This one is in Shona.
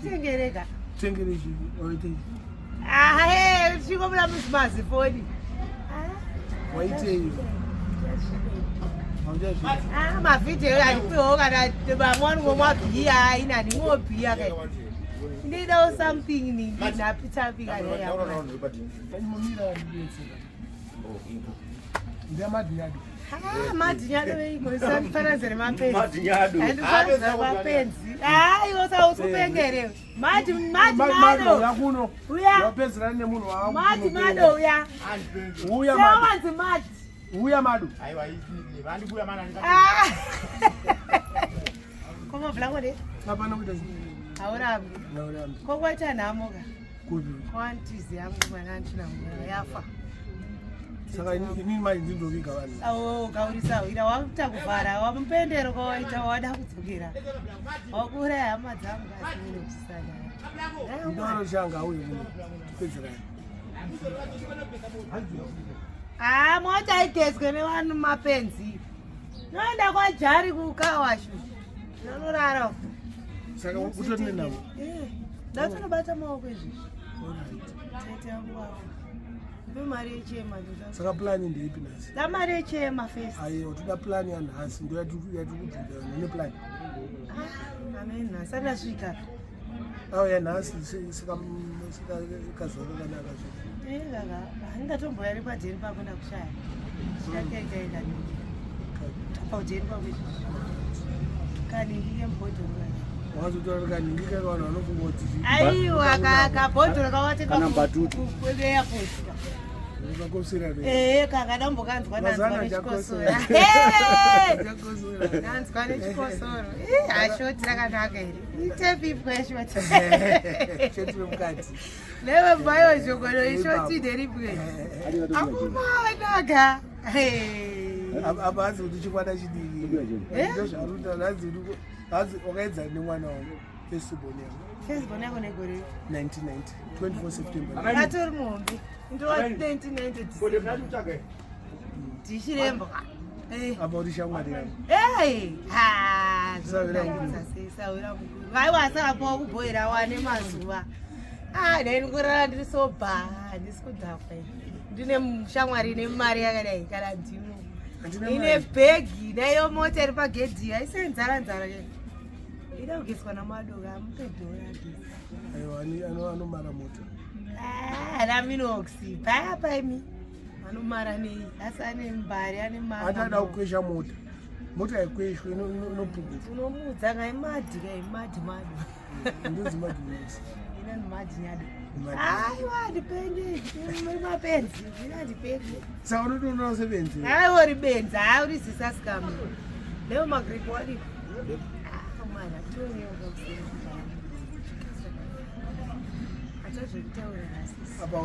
Tengereka. Tengere chii? Waitei? Ah, hey, chingomula muzimazifoni. Waitei? Ah, mavhidhiyo andipiwo kana vamwe vanongomwa bhiya ini handimwiwo bhiya kai ndidawo something ninapitapi kana madhinyado veikofananidza nemapenzi mapenzi aiwa sausupengere madi madi mado kuno uya wapedzerana nemunhu wangu madi mado uya uya madu wanzi madi uya madu aiwa vandibuya mana Ah. Koma vlango de hapana kuita haurambi naurambi kokwaita nhamo ka kupi kwantizi yangu mwana antina nguva yafa saka inini mai ndindoviga vanhu awo ukaurisa hwira wakuita kuvhara wamupendero kwawaita wada kudzokera wakuuraya hama dzangu asi unokusana ndoro changa auye kuno tipedzerani haa mota aigezwe nevanhu mapenzi noenda kwajari kukawashu nonorara uko. Saka utori nenhamo? Eh, ndatonobata maoko izvezvi. Tete yangu afa. Ndipe mari yechema ndoda. Saka plani ndeipi nhasi? Da mari yechema first. Aiwa, toda plani yanhasi, ndo yatiri kubvunza nene plani. Ah, amen, nhasi andasvika. Awo yanhasi sika sika kazuva kakanaka zve. Eh, kaka, handingatomboya nepadheni pako ndakushaya. Chakaita nini. Paudheni pako izvezvi. Kaningi kemubhodhoro kaka. Wakazotaura kaningi kaka vanhu vanofunga kuti Aiwa, kabhodhoro kawatenga Kana mbatutu. kuairport ka. kakosera ne. Ehe, kaka dambokanzwa Mazuva nanzwa ano nechikosoro. achakosora. Hey! Achakosora. Nanzwa nechikosoro. Ih, ashoti rakanaka iri. Itepi ipwe shoti. Shoti remukati. Lewe mbayo jogono ishoti nderipwe. Akumanaga. Hey. Apa hanzi kuti chikwata chidiki. Eh? Ndozvaari hanzi kuti hanzi wakaedzana nemwana wangu firstborn yangu Facebook yako negore. 1990 24 September. Atori muhombe. Ndova 1990. Dhishirembo. Eh. Apa uri shamwari yangu. Hey! Ha, Sawira mukuru. zvinonakidza sei, sawira mukuru. Aiwa sakapawo kubhoera wane mazuva. Ah, dai ndikurara ndiri soba, handisi kudhakwa ini. Ndine shamwari ine mari yakadai kana ndimo. Handina Ine mari. bhegi, naiyo mota iri pagedhi, haisi nzara nzara ke. Ida kugeswa namadoka, amupe dhora ageze. Aiwa anomara mota. Ah, ana Minox, paya paimi. Anomara nei? Asi ane mbari, ane mari. Atada kukwesha mota. Mota haikweshwi inopukuta. Unomuudza kaimadhi kaimadhi madu. Ndozi madhimisi. Ina ndimadhi nyado. Madhi. Aiwa ndipenge, muri mapenzi, ina ndipenge. Saka unotoona usebenzi. Aiwa uri benzi, haa uri zisaskamu. Leo magripu wadi. Ah, mwana, tionewo kakuseri. Achazvekutaura nhasi. Apa